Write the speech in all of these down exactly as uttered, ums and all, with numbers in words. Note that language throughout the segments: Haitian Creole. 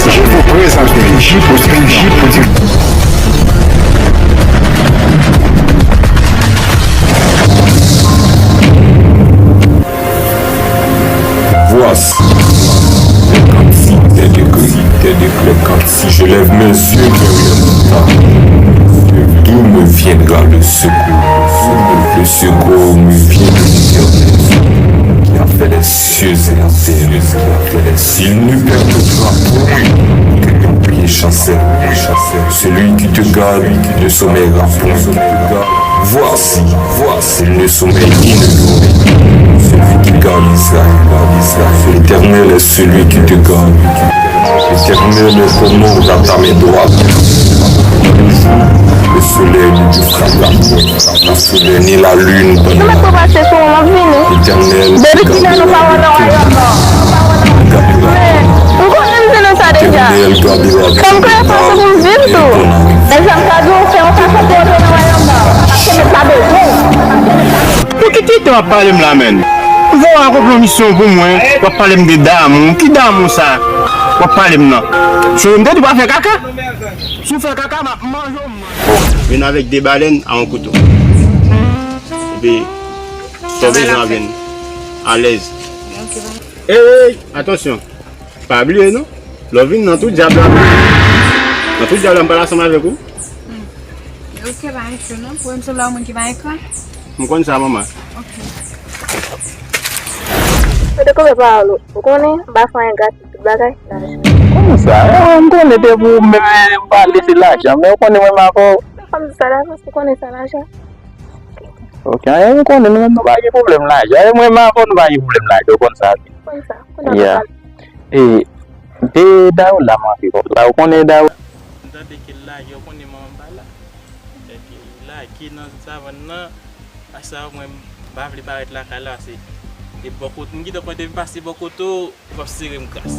Je vous présente J P J P J. Voici les quantités d'écrits, des décrets, quantités. Je lève mes yeux vers le montant. D'où me viendra le secours? Le secours me vient de l'Éternel, qui a fait les cieux et la terre. Il ne permettra point que ton pied chancelle. Celui qui te garde ne sommeillera point. Voici, voici, il ne sommeille ni ne dort. Celui qui garde Israël, l'Éternel est celui qui te garde. L'Éternel est comme ombre à ta main droite. Le soleil ne te frappera point. Le soleil ni la lune dans la nuit. L'Éternel te gardera. Ou konnen m di nou sa deja. Fò m kreye fòs pou m viv tou. Egzanp, sa di w fè yon fason pou w antre nan wayòm nan. Paske m pa bezwen w. Pou ki, ki tan w ap pale m la, menn? M voye w al konprann yon misyon pou mwen, w ap pale m de damou. Ki damou sa w ap pale m nan? Se m te di w pa fè kaka? Si w fè kaka, m ap manje w, m manje w. Vin avèk de balèn a yon kouto. Epi, tonbe jan vin. Alèz. Ey, atansyon. Pa bliye non. Lè w vin nan tou dyab la, nan tou dyab la, m pral ansanm avèk ou. Ok, pa enkyete non. Pou m sanble yon moun ki pa enkyete. M konn sa, manman. Ok. Ou te koupe pawòl ou. Ou konnen, m pa fè anyen gratis, tout bagay, se lajan. Kòman sa? Eh, m konnen depi ou menm, eh, m pale se lajan, men ou konnen mwen m avè w. Fò m di sa davans, ou konnen sa lajan. Ok, eh, m konnen nou menm nou pa gen pwoblèm lajan. Eh, mwen m avè w, nou pa gen pwoblèm lajan, ou konn sa. Ou konn sa, ou konn sa. Yeah. E, de Daola m anvi wè w la, ou konnen Daola? M tande ke l lage, ou konnen manman m pa la. Fè ke l lage nan savann nan. Pase sa, mwen, m pa vle parèt lakay la, se, e bò kote, m gentan konnen depi m pase bò kote w, w ap sere m kras.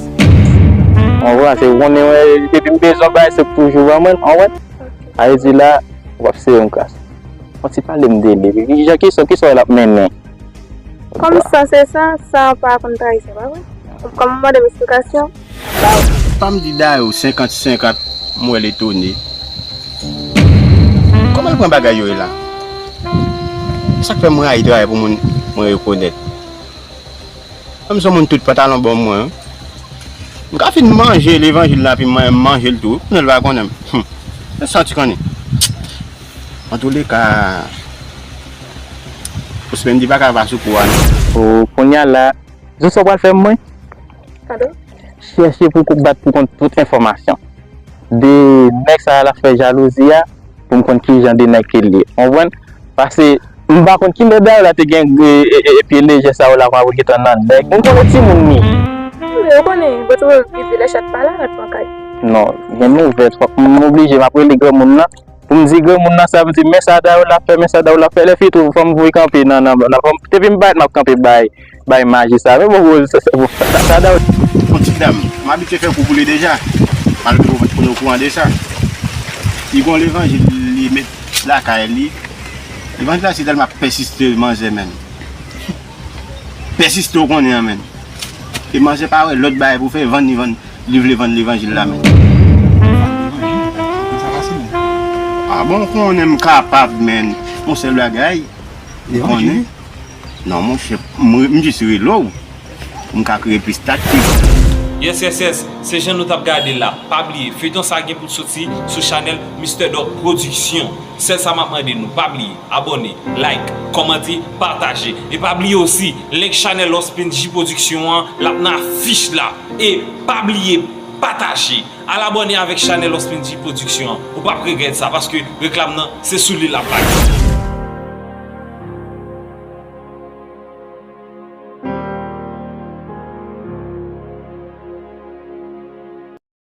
Ou konprann, se ou konnen, mwen, depi m bezwen bagay, se toujou ban mwen, ou konprann? Sa vle di la, w ap sere m kras. Yon ti pale m de li. Ki jan, ki sòt, ki sòt l ap mennen? Kòm sa se sa, sa pa konn trayi sa, pa vre? Kòm w mande m esplikasyon, m ap ba w. Pa m di Dayo senkant senkant, m wè l etone. Kòman l pran bagay yo ye la? Sa k fè m rayi travay pou moun mwen rekonèt. Menm si yon moun tout pantalon bò mwen, m ka fin manje levanjil la, epi mwen menm manje l tou, kounye a l va konnen m. Hum. Mwen santi konnen. Antouleka, Osmendi pa ka pa sou kou a non. O, kounye a la, di w sa w pral fè mwen? Pardon? Chèche pou w bat pou kont tout enfòmasyon de nèg sa a l ap fè jalouzi a, pou m konn ki jan de nèg ke l ye. Ou konprann? Paske m pa konn kilè Dayo la te gen, e, e, e, pye lejè sa yo la, kòman pou gentan nan nèg. M konnen timoun li. Wi, ou konnen, bon, tou, li di lè chat pa la, rat pran kay. Non, gen nouvèl, fòk m oblije, m ap rele granmoun nan. Pou m di granmoun nan sa, pou m di, men sa Dayo la fè, men sa Dayo la fè, lè fini tou, fò m voye kanpe nan, nan, nan, fò m, depi m parèt, m ap kanpe bay, bay maji sa. Men bon, sa, sa, sa, sa Dayo. Yon ti dam, m abitye fè kou pou li deja, malgre ou pa t konn okouran de sa. Li gon levanjil, li met lakay li. Levanjil la, se tèlman ap pèsiste manzè, menn. Pèsiste, ou konnen an, menn. E manzè pa wè lòt bagay pou fè, vann li vann, li vle vann levanjil la, menn. Vann levanjil? Sa fasil, menn. A bon, konnen m kapab, menn. Yon sèl bagay, ou konnen. Levanjil? Non, monchè, m, m jis rele w. M ka kreye plis taktik. Yes, yes, yes. Se jan nou t ap gade la. Pa bliye, feyton sa gen pou l soti sou chanèl Mister Dò Production. Sèl sa m ap mande nou, pa bliye, abòne, like, kòmante, pataje. E pa bliye osi, link chanèl Ospenji Production an, l ap nan afich la. E pa bliye, pataje. Al abòne avèk chanèl Ospenji Production an. Ou p ap regrèt sa, paske reklam nan, se sou li l ap lage.